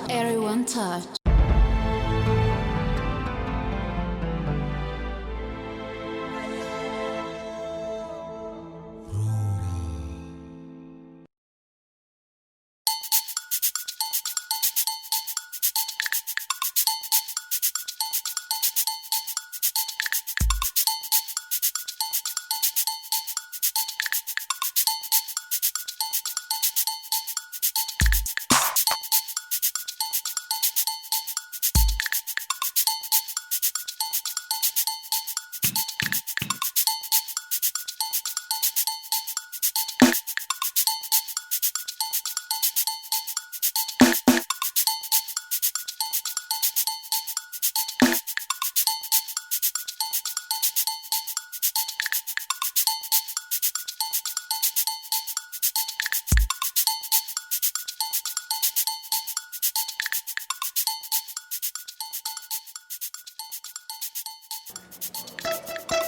Everyone touch.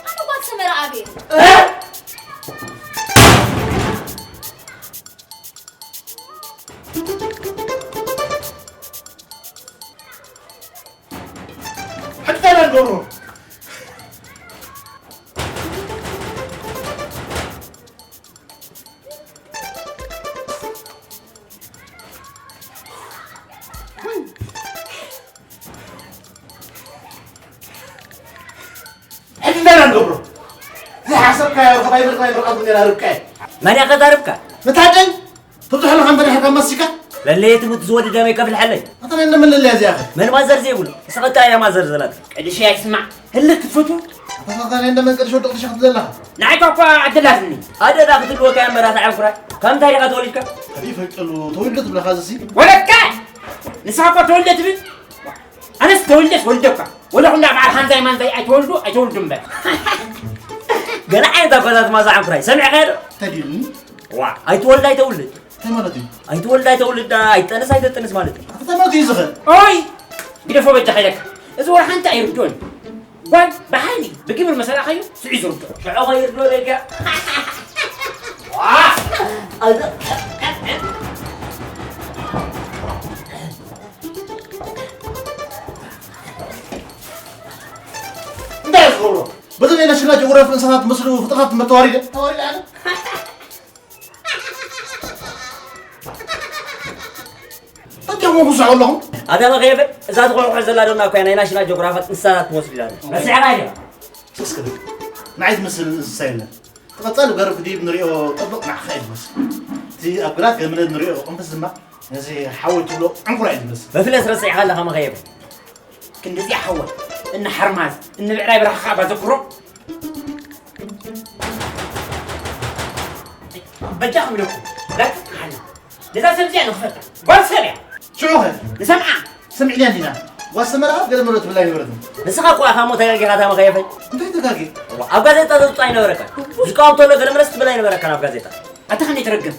ኣነ ጓል ሰመረ ኣቤል። ሕጠረ ዶሮ። ሕጂ እንታይ ኢና ንገብሮ? ዘይሓሰብካዮ ርኸባ ይበልካ ይበልካ ቡን ኔራ ርብቃ። መን እያ ከዛ ርብቃ? መታደል ትብዝሖ ለኻ እምበር ኢኻ ካብ ማስቲካ። ለለየ ትሙት ዝወዲ ደመይ ከፍልሐለይ። ኣታ ናይ እንደምን ለለያ እዚኣ ኸ? መን ማዘር ዘይብሉ? ንስኻ እንታይ እያ ማዘር ዘላት? ቅድሽ እያ ይስማዕ። ህልክ ትፈቱ? ኣታ ናይ እንደምን ቅድሽ ወዲ ቅድሽ ክትብል ዘለኻ? ንዓይካ እኳ ኣደላትኒ። ኣደዳ ክትብልወካ እያ እምበር ኣታ ዕንኩራይ። ካብ እንታይ ዲኻ ተወሊድካ? ኣበይ ይፈልጠሉ ተወልዶ ትብለኻ ዝሲ? ወለድካ! ንስኻ እኳ ተወልደ ትብል? ኣነስ ተወልደስ ወልደ እኳ። ወላ ኩንዳ በዓል ሃንዛይ ማንዛይ ኣይተወልዱ ኣይተወልዱ እምበር። ገለ ዓይነት ኣባታት ማዛ ዕንኩራይ ሰሚዕካዮ ዶ? ተዲልኒ? ዋ፣ ኣይትወልድ ኣይተውልድ። እንታይ ማለት እዩ? ኣይትወልድ ኣይተውልድ፣ ኣይትጠንስ ኣይተጥንስ ማለት እዩ። እንታይ ማለት እዩ ዝኸ? ኦይ! ግደፎ በጃኻ ኢለካ። እዚ ወላ ሓንቲ ኣይርድኦን። ጓል ብሓይሊ ብግብሪ መሰላኻዮ ስዒ ዝርድኦ። ሽዑ ኸይርድኦ ደጋ። ዋ! እንታይ ዝገብሮ? በዚ ናይ ናሽናል ጂኦግራፊ እንስሳት መስሉ ፍጥረታት መተዋሪደ ተዋሪደ ኣነ። እንታይ እሞ ክስሑ ኣለኹም? ኣታ መኸየፈ፣ እዛ ትኾሕኮሕ ዘላ ዶና እኮ ናይ ናሽናል ጂኦግራፊ እንስሳታት ትመስል ኢላ። ረሲዕኻ ኢኻ። እስከ ንዓይ ትመስል እንስሳ የለን። እቲ ቀጻሊ ገረብ ክድይብ ንሪኦ ጠብቕ ንዓኻ እዩ ዝመስል። እቲ ኣብ ግራት ገምለ ንሪኦ ቅንፍዝ ድማ ነዚ ሓወይ ትብሎ ዕንኩራ እዩ ዝመስል። መፍለስ ረሲዕኻ ኣለኻ መኸየፈ። ክንድዚኣ ሓወይ፣ እነ ሓርማዝ፣ እነ ብዕራይ በረኻ ከኣ ባዘክሮ። በጃ ክብለኩም፣ ላግጽ ሓና። ነዛ ሰብ እዚኣ ንኽፈታ። ጓል ሰብ እያ። ሽዑ ኸ? ንሰምዓ። ሰሚዕና እንዲና። ጓል ሰመራ ገለ መሎ ትብላ ኣይነበረትን። ንስኻ እኮ ኢኻ እሞ ተጋጊኻ እታ መኸየፈይ። እንታይ ተጋጊ? እዋ፣ ኣብ ጋዜጣ ዘውጽእ ኣይነበረካን። ዝቃወም ተሎ ገለ መለስ ትብል ኣይነበረካን ኣብ ጋዜጣ። ኣታ ከመይ ትረግም?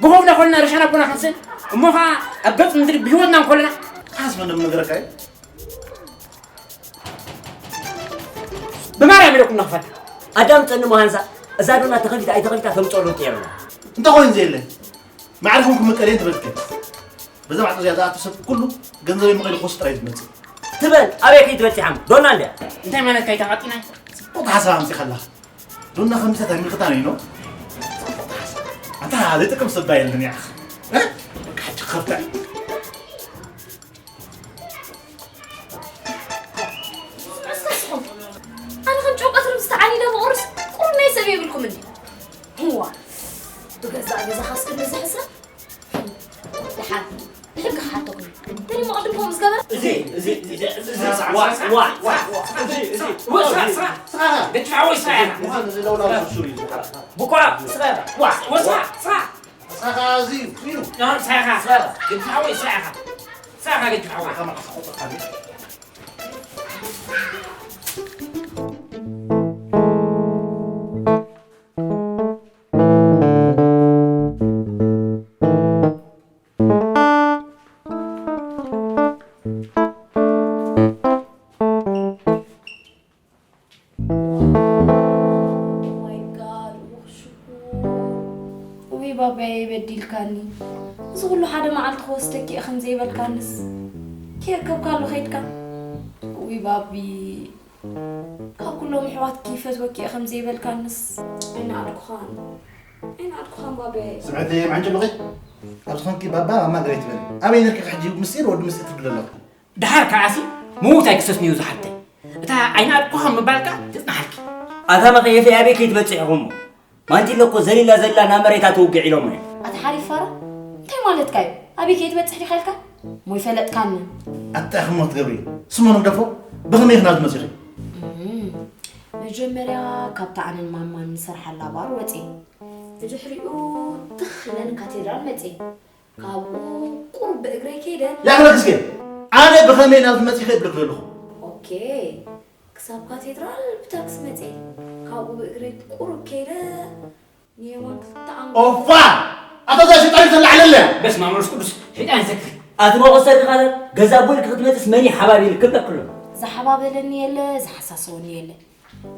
ብኸብና ኮልና ርሻና ኣቦና ክንስእን፣ እሞ ኸዓ ኣብ ገጽ ምድሪ ብህይወትና እንኮለና። ኣስ መን ደም ነገረካ እዩ? ብማርያም ኢለኩም ንኽፈታ። ኣዳም ጸንሞ ሃንሳ፣ እዛ ዶና ተኸፊታ ኣይተኸፊታ ከም ጸሎት ገይሩና። እንታይ ኮይኑ ዘየለ? ማዕርኹም ክምቀል እየ ትበልከ። በዛ ማዕጾ እዚኣ ዝኣቱ ሰብ ኩሉ ገንዘበይ መቐለ ክወስድ ጥራይ ዝመጽእ። ትበል፣ ኣበይ ከይትበጺሓም? ዶና እንድያ። እንታይ ማለትካ እዩ ተቓጢናይ? ጽቡቕ ሓሳብ ኣምጺኻ ኣለኻ። ዶና ከምዚ ተሚልክታ ነይኖ። ኣታ ዘይጠቅም ሰብ የለን ያኽ። እ? በቃ ሕጂ ክኸፍታ እዩ። እስከ ንስኹም፣ ኣነ ከም ጨው ቀትሪ ምስ ተዓሊለ ብቑርስ ቁሩብ ናይ ሰብ የብልኩም እንዲ። እዋ፣ ብገዛእ ገዛኻ እስከ እንደዚ ሕስረ? ደሓን፣ ብሕጊ ክሓተኩም። ተሪሞ ቅድም ከምኡ ዝገበረ? እዚ፣ እዚ፣ እዚ፣ እዚ፣ እዚ፣ ዋ፣ ዋ፣ ዋ፣ ዋ፣ እዚ፣ እዚ፣ ዋ፣ ስራ፣ ስራ፣ ስራ፣ ገጭ ሓወይ ስራ ኢኻ። ምዃን እዚ ለውላው ሱሪ። ብኳ፣ ስራ፣ ዋ፣ ዋ፣ ስራ፣ ስራ። ንስኻ እዚ እዩ። ንስኻ፣ ንስኻ፣ ንስኻ፣ ግድን ሓወይ፣ ንስኻ ኢኻ። ንስኻ ኢኻ ግድን ሓወይ። ንስኻ መዓስ ቁጥርካ ድዩ? Oh my God፣ ኡፍ፣ ሽኮር። ውይ፣ ባባየ በዲልካኒ። እዚ ኩሉ ሓደ መዓልቲ ክወስደኪ እየ ከም ዘይበልካንስ፣ ከየከብካሉ ከይድካ። ውይ ባቢ፣ ካብ ኩሎም ኣሕዋትኪ ይፈትወኪ እየ ከም ዘይበልካንስ። ኣይነኣድኩኻን፣ ኣይነኣድኩኻን ባባየ። ስምዕቲ፣ ማዕንጭ ኣለኺ? ኣብ ዝኾንኪ ባባ ማማ ገለ ኣይትበሊ። ኣበይ ነርኪ ሕጂ? ምስጢር ወዲ ምስጢር ትብሊ ኣለኺ። ደሓር ከዓሲ ምዉት ኣይክሰስን እዩ ዝሓተይ። እታ ኣይነኣድኩኻን ምባልካ ትጽናሓልኪ። ኣታ መቐየፊ ኣበይ ከይትበጽሕ ኢኹም? ማንቲለ እኮ ዘሊላ ዘላ ናብ መሬታ ትውግዕ ኢሎሞ እዮም። ኣታ ሓሪፍ ፋራ፣ እንታይ ማለትካ እዩ? ኣበይ ከይትበጽሕ ዲኻ ኢልካ? እሞ ይፈለጥካኒ። ኣታ ኢኺ እሞ ትገብሪ። ስሞ ንግደፎ፣ ብኸመይ ኢኺ ናብዚ መጺኺ? እም፣ መጀመርያ ካብታ ኣነን ማማን ንሰርሓላ ባር ወጺኤ። ብድሕሪኡ ትኽ ኢለን ካቴድራል መጺኤ። ካብኡ ቁሩብ ብእግረይ ከይደ። ያኽለክስኪ፣ ኣነ ብኸመይ ናብዚ መጺኺ እብለኪ ዘለኹ። ኦኬ፣ ክሳብ ካቴድራል ብታክሲ መጺኤ። ካብኡ ብእግረይ ቁሩብ ከይደ ንየማን ክልተ ዓንጎ። ኦፋ! ኣታ እዛ ሸይጣን ተላዕለለ። በስመ አብ ወመንፈስ ቅዱስ፣ ሸይጣን ይሰክር። ኣቲ መቆስተር ድኻ ገዛ ቦይ ክትመጽስ መን ይሓባቢል ክብለክ ኣሎ። ዝሓባበለኒ የለ፣ ዝሓሳሰወኒ የለ።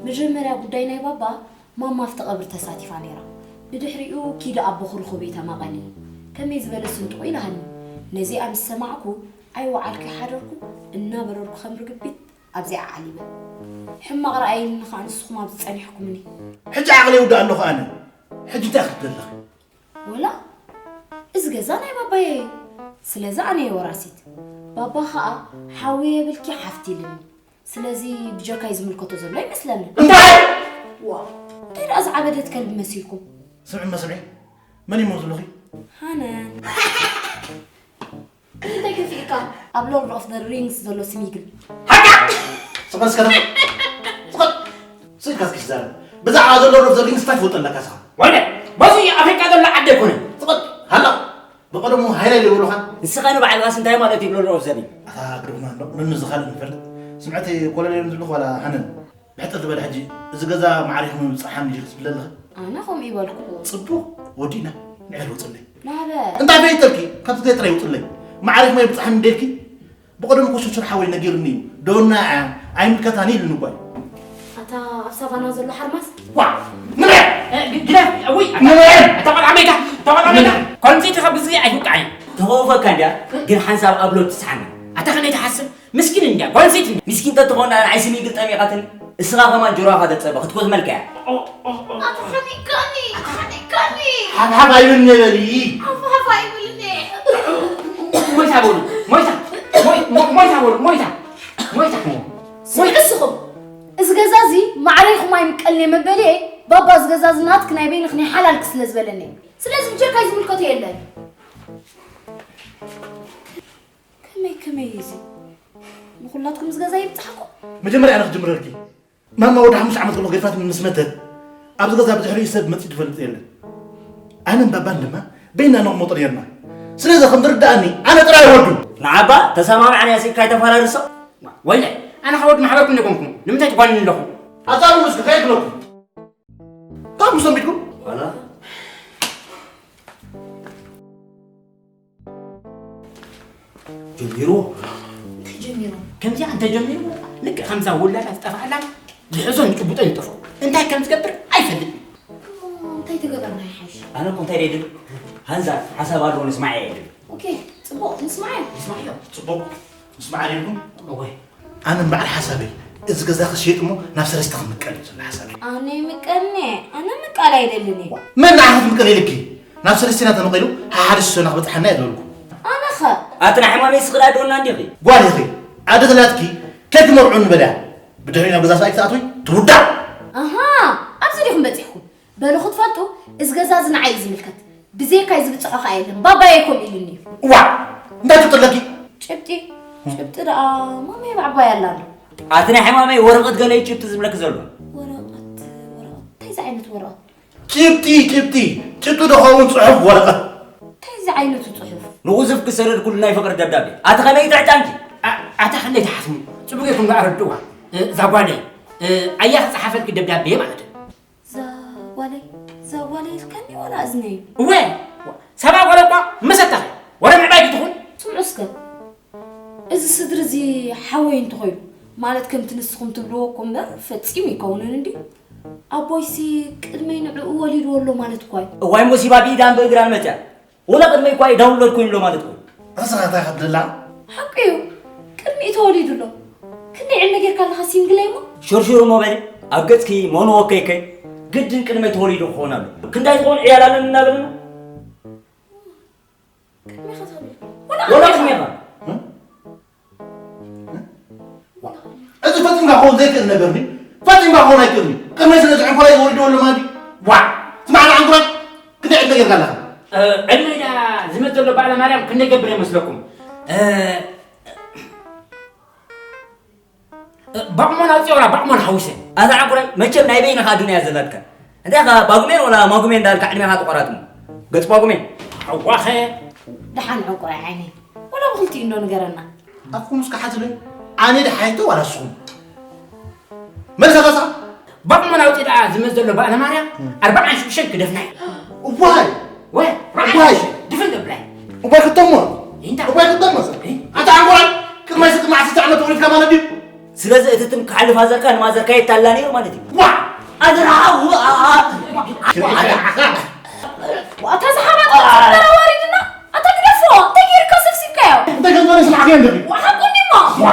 መጀመርያ ጉዳይ ናይ ባባ፣ ማማ ኣብቲ ቀብሪ ተሳቲፋ ነይራ። ብድሕሪኡ ኪዲ ኣቦ ክርኽብ እየ ተማቐኒ። ከመይ ዝበለ ስንጥቑ ኢላሃኒ። ነዚኣ ምስ ሰማዕኩ ኣይወዓልኩ ይሓደርኩ፣ እናበረርኩ ከም ርግቢት ኣብዚኣ ዓሊበ። ሕማቕ ረኣይኒ ኸኣ ንስኹም ኣብዚ ጸኒሕኩምኒ። ሕጂ ዓቕሊ ይውዳእ ኣለኹ ኣነ። ሕጂ እንታይ ክትብሊ ኣለኺ? ወላ እዚ ገዛ ናይ ባባየ እዩ። ስለዚ ኣነ እየ ወራሲት። ባባ ኸኣ ሓዊ የብልኪ ሓፍቲ ኢልኒ። ስለዚ ብጀካይ ዝምልከቶ ዘሎ ይመስለኒ። እንታይ? ዋ፣ እንታይ ደኣ ዝዓበደት ከልቢ መሲልኩም? ስምዒ መስምዒ፣ መን እዩ ሞት ዘለኺ? ሃነን። እንታይ ከፊእካ? ኣብ ሎርድ ኦፍ ዘ ሪንግስ ዘሎ ስሚግል። ሃካ! ስቕ በል እስከ ተፍ-፣ ስቕ በል። ስኢልካ እስኪ ትዛረብ። ብዛዕባ ዘሎ ሎርድ ኦፍ ዘ ሪንግስ እንታይ ትፈልጦ ኣለካ እስኻ? ወይለ፣ በዚ ኣፍሪቃ ዘሎ ዓዲ ኣይኮነን። ስቕ በል። ሃላ። ብቐደሙ ሃይላይ ዘይብሉኻ? ንስኻ ንባዕልኻስ እንታይ ማለት እዩ ሎርድ ኦፍ ዘ ሪንግ? ኣታ ግርማ እንዶ፣ ነዚ ካልእ ንፈልጥ። ስምዐተይ ኮለል እዮም ዝብልኽ ዋላ ሃነን? ብሕጽር ዝበለ ሕጂ፣ እዚ ገዛ ማዕሪኹም ምብጻሓኒ ኢኺ ትብሊ ኣለኺ? ኣነ ከምኡ ይበልኩ። ጽቡቕ፣ ወዲእና። ንዕል ውጽለይ። ናበ? እንታይ ፈይተልኪ? ካብ ትግራይ ጥራይ ውጽለይ። ማዕሪኹም ኣይብጻሕን እንዴልኪ? ብቐደም እኮ ሽርሽር ሓወይ ነጊሩኒ እዩ። ዶና እያ፣ ኣይምልከታን ኢሉኒ እኮ እዩ። ኣታ ኣብ ሳቫና ዘሎ ሓርማዝ? ዋ! ንበል! እ፣ ግ-፣ ግደፍ! እውይ! ንበል! ኣታ ቆልዓ መይታ! ኣታ ቆልዓ መይታ! ኮንፊት ካብ ግዜ ኣይትውቃዕን። ተኸውፈካ እንድያ፣ ግን ሓንሳብ ኣብ ሎድ ትስሓና። ኣታ ከመይ ትሓስብ? ምስኪን እንድያ፣ ጓል ኣንስተይቲ እንድያ። ምስኪን ተትኾን ንዓይ ስሚ ግልጠም ኢኻትኒ። እስኻ ከማን ጆሮኻ ተጸበ፣ ክትኮዝመልካ እያ። ኣትሓኒቀኒ፣ ኣትሓኒቀኒ። ሓፍሓፍ ኣይብልኒ በሊ። ሓፍሓፍ ኣይብልኒ። ሞይታ በሉ፣ ሞይታ፣ ሞይ-፣ ሞ-፣ ሞይታ በሉ፣ ሞይታ፣ ሞይታ። ስምዑ እስኹም፣ እዚ ገዛ እዚ ማዕረይኹም ኣይምቀልኒ መበሊ እየ። ባባ እዚ ገዛ እዚ ናትክ ናይ በይንኽ ናይ ሓላልክ ስለ ዝበለኒ እየ። ስለዚ ብጀካይ ዝምልከቶ የለን። ከመይ፣ ከመይ እዩ እዚ? ንኹላትኩም እዚ ገዛ ይብጽሓኩም? መጀመርያ ኣነ ክጅምረልኪ። ማማ ወዲ ሓሙሽተ ዓመት ከለኹ ገዲፋትኒ ምስ መተት፣ ኣብዚ ገዛ ብድሕሪኡ ሰብ መጺኡ ዝፈልጥ የለን። ኣነን ባባን ድማ በይንና ነቕመጦ ነይርና። ስለዚ ከም ዝርድኣኒ፣ ኣነ ጥራይ ወዱ። ንዓባ ተሰማምዓና ስኢልካ ኣይተፈራርሶ። ወይለ፣ ኣነ ካብ ወዲ ማሕበርኩም ኣይኮንኩን። ንምንታይ ትጓንኒ ኣለኹ? ኣዛርቡ እስኪ፣ ከየግለኩም። ካብ ምስ ሰንቢድኩም? ዋላ ጀሚሩ። እንታይ ጀሚሩ? ከምዚኣ እንተጀሚሩ፣ ልክዕ ከምዛ ውላዳ ትጠፍኣላ፣ ዝሕዞን ዝጭብጦን ይጠፍኦ። እንታይ ከም ዝገብር ኣይፈልጥን። እሞ እንታይ ተገበርና ይሓይሽ? ኣነ እኮ እንታይ ደይድል? ሃንዛ ሓሳብ ኣለዎ፣ ንስማዕ እየ ድል። ኦኬ፣ ጽቡቕ፣ ንስማዕ እየ። ንስማዕ እየ። ጽቡቕ፣ ንስማዕ ድልኩም? እወ። ኣነ እምበኣር ሓሳበይ፣ እዚ ገዛ ክሽየጥ እሞ ናብ ሰለስተ ክንምቀል እዩ ዘሎ ሓሳበይ። ኣነ ይምቀልኒ፣ ኣነ ምቃል ኣይደልን እየ። መን ንዓኺ ትምቀል ኢልኪ? ናብ ሰለስቴና ተመቒሉ፣ ሓሓደ ሽሶና ክበጽሓና እየ ዝበልኩ። ኣነኸ? ኣቲ ናይ ሕማመይ ስኽዳ ዶና እንዲኺ? ጓል ኢኺ፣ ኣደ ተላትኪ፣ ከይትመርዑኒ በልያ። ብድሕሪ ናብ ገዛ ሰብኣይ ክትኣትዊ ትውዳእ። ኣሃ፣ ኣብዚ ዲኹም በጺሕኩም? በሉ ክትፈልጡ፣ እዚ ገዛ እዚ ንዓይ እዩ ዝምልከት። ብዘይካይ ዝብጽሖ ከኣ የለን። ባባየ ከምኡ ኢሉኒ እዩ። እዋእ! እንታይ ትብለኪ? ጭብጢ፣ ጭብጢ ደኣ ማመይ ኣብ ዓባይ ኣላ ኣሎ። ኣቲ ናይ ሕማመይ ወረቐት ገለ እዩ ጭብጢ ዝብለኪ ዘሎ። ወረቐት፣ ወረቐት፣ እንታይ ዝዓይነት ወረቐት? ጭብጢ፣ ጭብጢ፣ ጭብጢ ዶ ኸውን ጽሑፍ ወረቐት? እንታይ ዝዓይነቱ ጽሑፍ? ንውዙፍ ክሰደድ ኩሉ ናይ ፍቕሪ ደብዳቤ። ኣቲ ከመይ ትዕጫንኪ? ኣ-፣ ኣታ ከመይ ትሓስሙ? ጽቡቕ ጌርኩም ደኣ ኣረድእዋ። እ፣ እዛ ጓለይ፣ እ፣ ኣያ ክጸሓፈልኪ ደብዳቤ ማለት እዩ። እዛ ጓለይ፣ እዛ ጓለይ ኢልካኒ ዋላ እዝነይ? እወ፣ ሰባ ጓል እኳ መሰታኺ፣ ወረ ምዕባይ ክትኹን። ስምዑ እስከ፣ እዚ ስድሪ እዚ ሓወይ እንተኾይኑ፣ ማለት ከምቲ ንስኹም ትብልዎ እኮ እምበር ፈጺሙ ይከውንን እንድዩ። ኣቦይሲ ቅድመይ ንዕኡ ወሊድዎ ኣሎ ማለት እኳ እዩ። እዋይ፣ ሞሲባ ብኢዳን ብእግራን መፅያ። ወላ ቅድመይ እኳ እዩ ዳውንሎድ ኮይኑ ኣሎ ማለት እኮ እዩ። ራስኻ እንታይ ከብደላ? ሓቂ እዩ። ቅድሚኡ ተወሊዱ ኣሎ። ክንደይ ዕድመ ጌርካ ኣለኻ ሲንግለይ እሞ? ሽርሽር እሞ በሊ፣ ኣብ ገፅኪ መኑ ወከይከይ፣ ግድን ቅድመይ ተወሊዱ ክኸውን ኣሎ። ክንዳይ ዝኾኑ ዕያል ኣለኒ እናበለና? ቅድሜኻ ተወሊዱ። ወላ ወላ ቅድሜኻ። ቅድሜኻ። እዚ ፈጺምካ ክኸውን ዘይክእል ነገር ድዩ? ፈጺምካ ክኸውን ኣይክእልን እዩ። ቅድመይ ስለ ዝዕንኮላይ ወሪድዎ ኣሎ ማለት ድዩ? ዋ! ስማዕ፣ ንዓንኩራት ክንደይ ዕድመ ጌርካ ኣለኻ? እ፣ ዕድመይ ደኣ ዝመት ዘሎ በዓለ ማርያም ክንደይ ገብር ይመስለኩም? እ፣ እ፣ ባቕሞን ኣውፅኦ ወላ ባቕሞን ሓዊሰ? ኣታ ዓንኩራይ፣ መቸም ናይ በይንኻ ኣዱንያ ዘላትካ። እንታይ ኢኻ ባጉሜን ወላ ማጉሜን እንዳልካ ዕድሜኻ ተቆራጥሞ? ገጽ ባጉሜን። ኣዋኸ። ደሓን ዕንኩራይ ዓይነይ። ወላ ብኽልቲኡ እንዶ ንገረና። ኣፍኩም እስከ ሓትለ። ኣነ ዶ ሓይቶ ዋላ ንስኹም? መልሰ ኸሳ። ባቕሞን ኣውፂ ደኣ ዝመት ዘሎ በዓለ ማርያም፣ ኣርባዓን ሽዱሽተን ክደፍና እዩ። እዋይ! ወይ፣ ኣርባዓን ሽዱሽተ ድፍን ደብላይ። እዋይ ክተሞ። ኢንታ? እዋይ ክተሞ። እ? ኣታ ዓንኮራይ፣ ቅድሚ ስድማ ዓሰርተ ዓመት ተወሊድካ ማለት ድዩ? ስለዚ እቲ ትም ክሓልፍ ኣዘርካ ንማዘርካ የታላ ነይሩ ማለት እዩ። ዋ! ኣዘርካ፣ ዋ! ኣታ ዝሓባጥ ጽንበራ ዋሪድና፣ ኣታ ግደፎ፣ እንታይ ጌርካ ሰብሲብካዮ? እንታይ ከም ዝኾነ ስማዕካዮ እንዲኺ? ዋ፣ ሓቁ እንዲሞ። ዋ!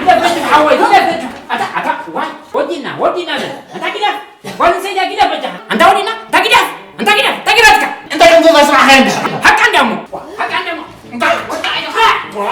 ግደፍ፣ ግደፍ፣ ሓወይ፣ ግደፍ፣ ግደፍ። ኣታ፣ ኣታ፣ ዋይ፣ ወዲና፣ ወዲና፣ ኣታ ግደፍ። ጓል ኣንስተይቲ ግደፍ በጃኻ። ኣንታ ወዲና፣ ኣንታ ግደፍ፣ ኣንታ ግደፍ፣ ኣንታ ግደፍ፣ ኣንታ እንታይ ከም ዘሎ ስማዕካዮ እንዲኺ? ሓቃ እንዲሞ፣ ሓቃ እንዲሞ። እንታይ? ወጣ ኢኻ። ዋ!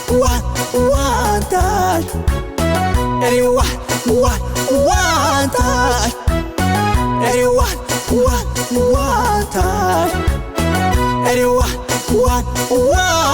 One, one time. Anyone, one, one time. Anyone, one, one time. Anyone, one, one